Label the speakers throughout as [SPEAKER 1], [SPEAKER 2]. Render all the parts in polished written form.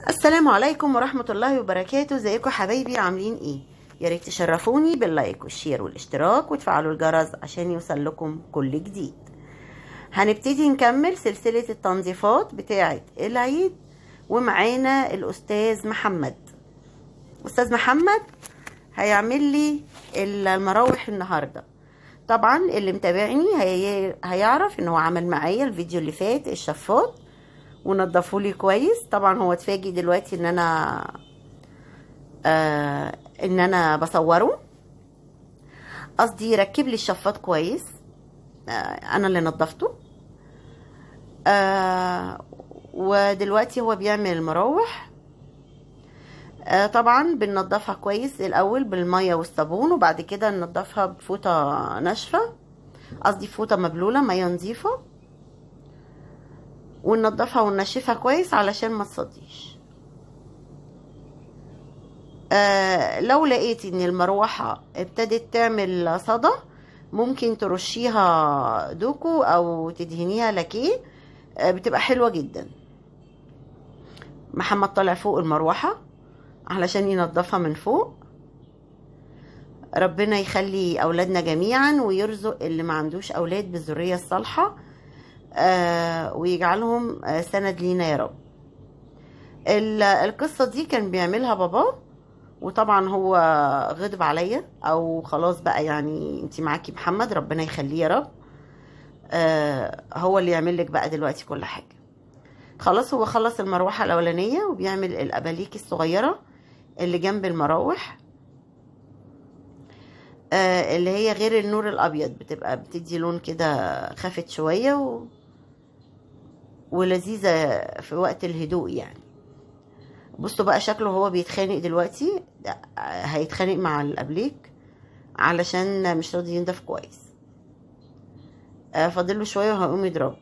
[SPEAKER 1] السلام عليكم ورحمة الله وبركاته. ازيكم حبايبي، عاملين ايه؟ يا ريت تشرفوني بال like وال share والاشتراك وتفعلوا الجرس عشان يوصل لكم كل جديد. هنبتدي نكمل سلسلة التنظيفات بتاعة العيد، ومعانا الأستاذ محمد. أستاذ محمد هيعمل لي المراوح النهاردة. طبعا اللي متابعني هيعرف ان هو عمل معايا الفيديو اللي فات الشفاط ونضفوا لي كويس. طبعا هو اتفاجئ دلوقتي ان انا بصورة، قصدي ركب لي الشفاط كويس، انا اللي نضفته. ودلوقتي هو بيعمل المراوح. طبعا بننضفها كويس الاول بالمية والصابون، وبعد كده ننضفها بفوطه ناشفة، قصدي فوطه مبلوله مية نظيفة، وننضفها وننشفها كويس علشان ما تصديش. لو لقيتي ان المروحة ابتدت تعمل صدى ممكن ترشيها دوكو او تدهنيها لاكيه، بتبقى حلوة جدا. محمد طالع فوق المروحة علشان ينضفها من فوق. ربنا يخلي اولادنا جميعا ويرزق اللي ما عندوش اولاد بالذريه الصالحة، ويجعلهم سند لينا يا رب. القصة دي كان بيعملها بابا، وطبعا هو غضب عليا او خلاص بقى، يعني انتي معاكي محمد ربنا يخليه يا رب، هو اللي يعمل لك بقى دلوقتي كل حاجة. خلاص هو خلص المروحة الاولانية وبيعمل الاباليك الصغيرة اللي جنب المراوح، اللي هي غير النور الابيض، بتبقى بتدي لون كده خافت شوية ولذيذة في وقت الهدوء يعني. بصوا بقى شكله هو بيتخانق دلوقتي، هيتخانق مع الابليك علشان مش راضي ينضف كويس. فاضل له شوية وهيقوم يضربه.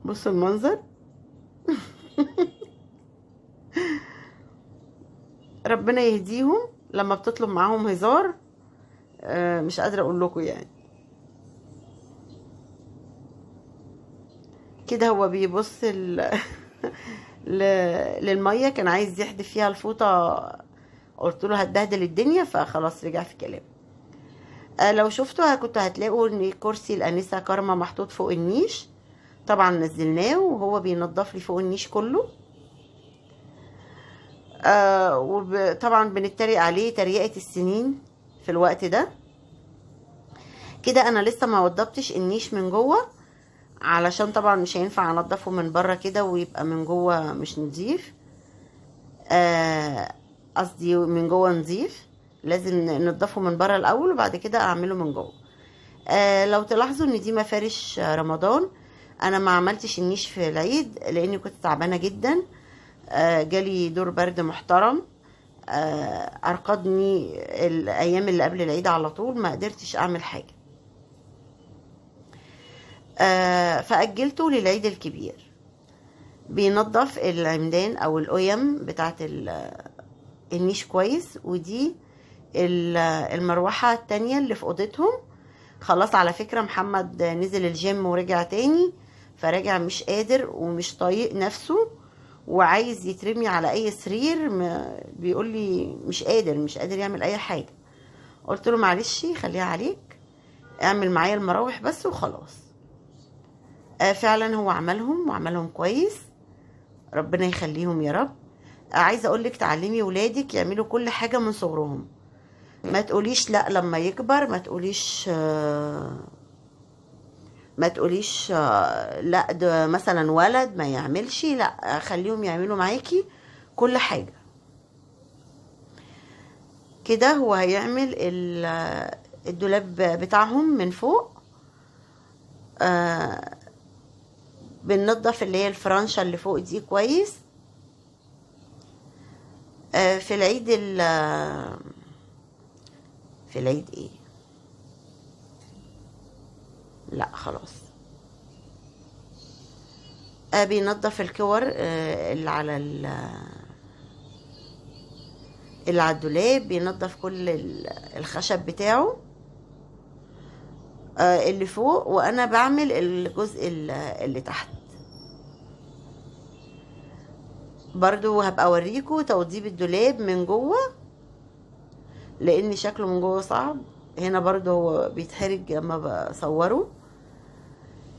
[SPEAKER 1] بصوا المنظر. ربنا يهديهم لما بتطلب معاهم هزار، مش قادرة اقول لكم يعني. كده هو بيبص للمية، كان عايز يحدف فيها الفوطه، قلت له هتبهدل الدنيا، فخلاص رجع في كلامه. لو شفتوا كنتوا هتلاقوا ان كرسي الانسة كارما محطوط فوق النيش، طبعا نزلناه وهو بينضف لي فوق النيش كله. وطبعا بنتريق عليه تريقه السنين في الوقت ده. كده انا لسه ما وضبتش النيش من جوه، علشان طبعا مش هينفع انضفه من بره كده ويبقى من جوه مش نظيف، قصدي من جوه نظيف، لازم ننضفه من بره الاول وبعد كده اعمله من جوه. لو تلاحظوا ان دي مفارش رمضان، انا ما عملتش النيش في العيد لاني كنت تعبانة جدا، جالي دور برد محترم، ارقدني الايام اللي قبل العيد على طول، ما قدرتش اعمل حاجة، فأجلته للعيد الكبير. بينظف العمدان او القيم بتاعت النيش كويس. ودي المروحة التانية اللي في اوضتهم. خلاص على فكرة محمد نزل الجيم ورجع تاني، فرجع مش قادر ومش طايق نفسه وعايز يترمي على اي سرير، بيقول لي مش قادر، مش قادر يعمل اي حاجة. قلت له معلش خليها عليك، اعمل معايا المراوح بس وخلاص. فعلا هو عملهم وعملهم كويس، ربنا يخليهم يا رب. عايزه اقولك تعلمي ولادك يعملوا كل حاجة من صغرهم، ما تقوليش لا لما يكبر، ما تقوليش لا ده مثلا ولد ما يعملش، لا خليهم يعملوا معاكي كل حاجة. كده هو هيعمل الدولاب بتاعهم من فوق. بننضف اللي هي الفرانشة اللي فوق دي كويس. في العيد في العيد ايه؟ لا خلاص. بينضف الكور اللي على الدولاب، بينضف كل الخشب بتاعه. اللي فوق، وانا بعمل الجزء اللي تحت. برضو هبقى اوريكم توضيب الدولاب من جوه لان شكله من جوه صعب. هنا برضو هو بيتحرج لما بصورة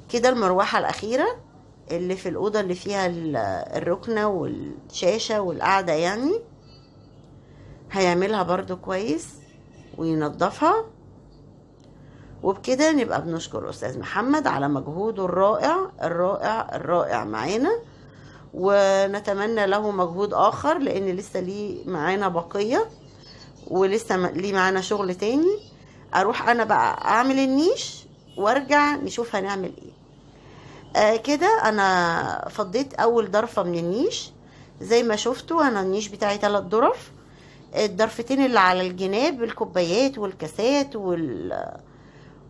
[SPEAKER 1] كده. المروحة الأخيرة اللي في الأوضة اللي فيها الركنة والشاشة والقعدة يعني، هيعملها برضو كويس وينظفها. وبكده نبقى بنشكر أستاذ محمد على مجهوده الرائع الرائع الرائع معانا، ونتمنى له مجهود آخر لأن لسه ليه معانا بقية ولسه ليه معانا شغل تاني. أروح أنا بقى أعمل النيش وارجع نشوف هنعمل ايه. كده انا فضيت اول ضرفة من النيش. زي ما شفتوا انا النيش بتاعي 3 ضرف، الضرفتين اللي على الجناب الكوبايات والكاسات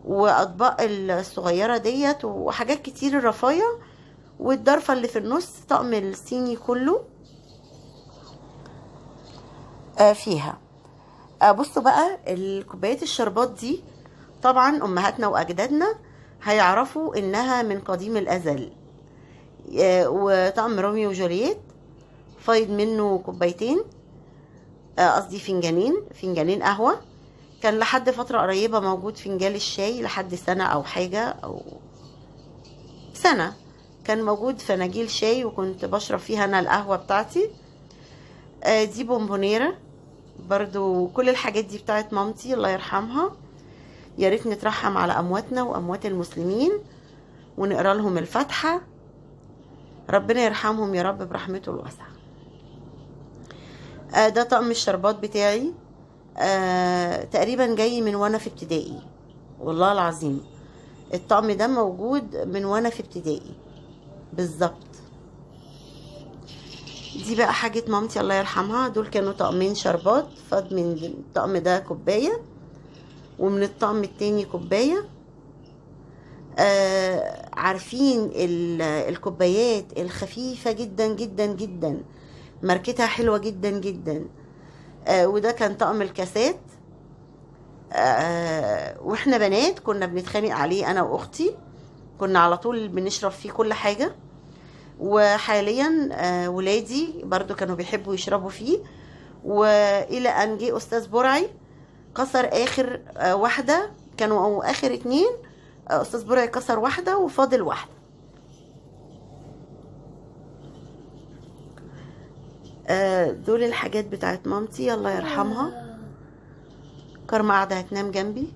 [SPEAKER 1] واطباق الصغيرة ديت وحاجات كتير الرفايع، والضرفة اللي في النص طقم الصيني كله فيها. بصوا بقى الكوبايات الشربات دي طبعا امهاتنا واجدادنا هيعرفوا انها من قديم الازل. وطقم روميو وجولييت فايض منه كوبايتين، قصدي فنجانين قهوة. كان لحد فترة قريبة موجود فنجان الشاي لحد سنة او حاجة او سنة كان موجود فناجيل شاي، وكنت بشرب فيها انا القهوة بتاعتي. دي بونبونيرة برضو، كل الحاجات دي بتاعت مامتي الله يرحمها. يا ريت نترحم على امواتنا واموات المسلمين ونقرا لهم الفاتحة، ربنا يرحمهم يا رب برحمته الواسعة. ده طقم الشربات بتاعي، تقريبا جاي من وانا في ابتدائي، والله العظيم الطقم ده موجود من وانا في ابتدائي بالظبط. دي بقى حاجة مامتي الله يرحمها، دول كانوا طقمين شربات، فاض من الطقم ده كوباية ومن الطقم التاني كوباية. عارفين الكوبايات الخفيفة جدا جدا جدا، ماركتها حلوة جدا جدا. وده كان طقم الكاسات. واحنا بنات كنا بنتخانق عليه انا واختي، كنا على طول بنشرب فيه كل حاجة. وحاليا ولادي برضو كانوا بيحبوا يشربوا فيه، والى ان جه استاذ برعي كسر اخر واحدة، كانوا أو اخر 2، استاذ برعي كسر واحدة وفاضل واحدة. دول الحاجات بتاعت مامتي الله يرحمها. كارما قاعدة هتنام جنبي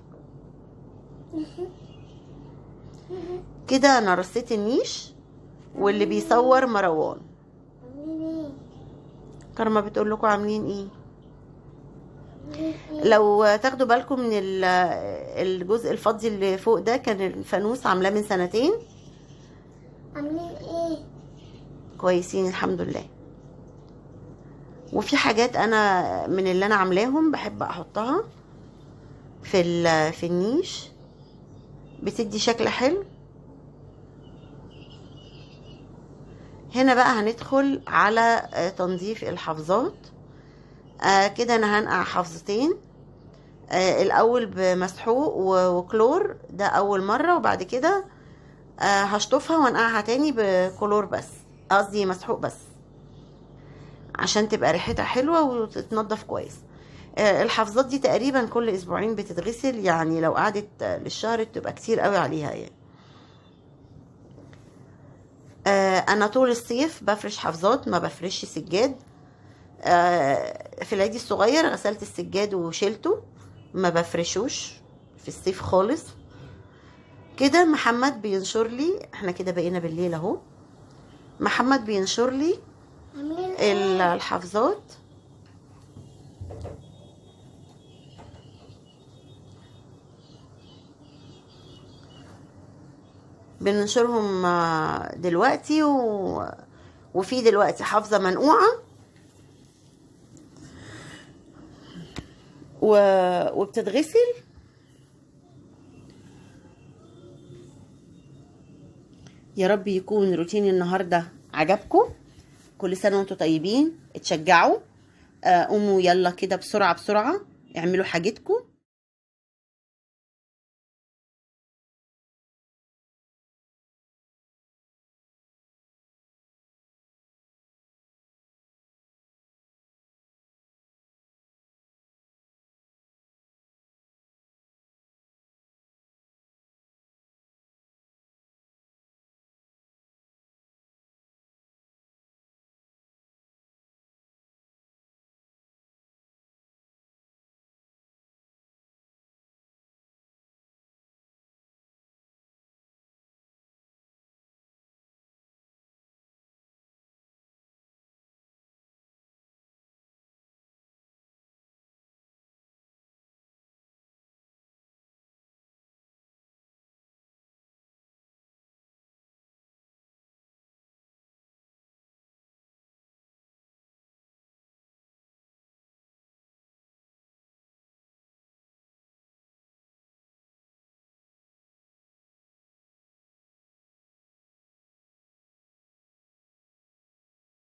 [SPEAKER 1] كده. انا رصيت النيش واللي بيصور مروان. كارما بتقول لكم عاملين ايه. لو تاخدوا بالكم من الجزء الفضي اللي فوق ده كان الفانوس عاملاه من سنتين.
[SPEAKER 2] عاملين ايه؟
[SPEAKER 1] كويسين الحمد لله. وفي حاجات انا من اللي انا عاملاهم بحب احطها في النيش، بتدي شكل حلو. هنا بقى هندخل على تنظيف الحافظات. كده انا هنقع حافظتين، الاول بمسحوق وكلور، ده اول مرة، وبعد كده هشطفها وانقعها تاني بكلور بس، قصدي مسحوق بس، عشان تبقى ريحتها حلوة وتتنضف كويس. الحافظات دي تقريبا كل اسبوعين بتتغسل، يعني لو قعدت للشهر بتبقى كتير قوي عليها يعني. انا طول الصيف بفرش حافظات، ما بفرش سجاد. في العيد الصغير غسلت السجاد وشيلته، ما بفرشوش في الصيف خالص. كده محمد بينشر لي، احنا كده بقينا بالليل اهو، محمد بينشر لي الحافظات. بننشرهم دلوقتي، وفي دلوقتي حافظة منقوعة وبتتغسل. يا رب يكون روتين النهاردة عجبكم. كل سنة وانتم طيبين، اتشجعوا، قوموا يلا كده بسرعة بسرعة اعملوا حاجتكم.